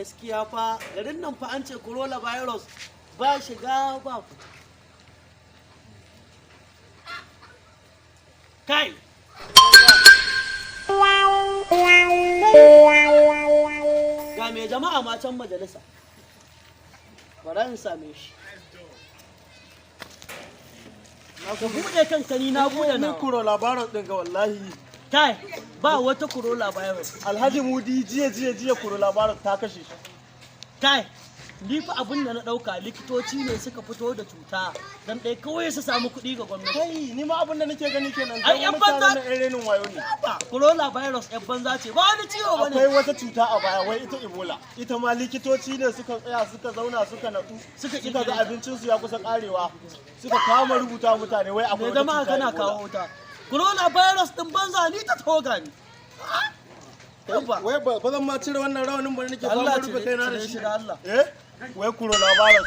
Gaskiya fa, garin nan fa an ce coronavirus ba shiga ba fita. Kai! Ga mai jama'a ma can majalisa. Bari in same shi. Ka buɗe kanka, ni na buɗe Ni na. coronavirus ɗin ga wallahi. Kai, ba wata coronavirus. Alhaji Mudi jiya jiya jiya coronavirus ta kashe shi. Kai, ni fa abin da na ɗauka, likitoci ne suka fito da cuta don ɗaya kawai su samu kuɗi ga gwamnati. Kai, ni ma abin da nake gani kenan. Ai, Dan yan mutanen banza- nan yan renin wayo ne. Ba, coronavirus yan banza ce, ba wani ciwo ba Akwai ne. wata cuta a baya, wai ita Ebola. Ita ma likitoci ne suka tsaya, suka zauna, suka natsu. Suka Suka kirkire ga ta. abincinsu ya kusa karewa. Suka kama rubuta mutane wai akwai Mai wata zama cuta kana Ebola. kawo wuta. Coronavirus ɗin banza, ni ta toga ni. Yabba. Wai ba zan ma cire wannan rawanin ba, nake Allah fama rufe cire kaina da cire shi. shi da Allah. Eh? Wai coronavirus.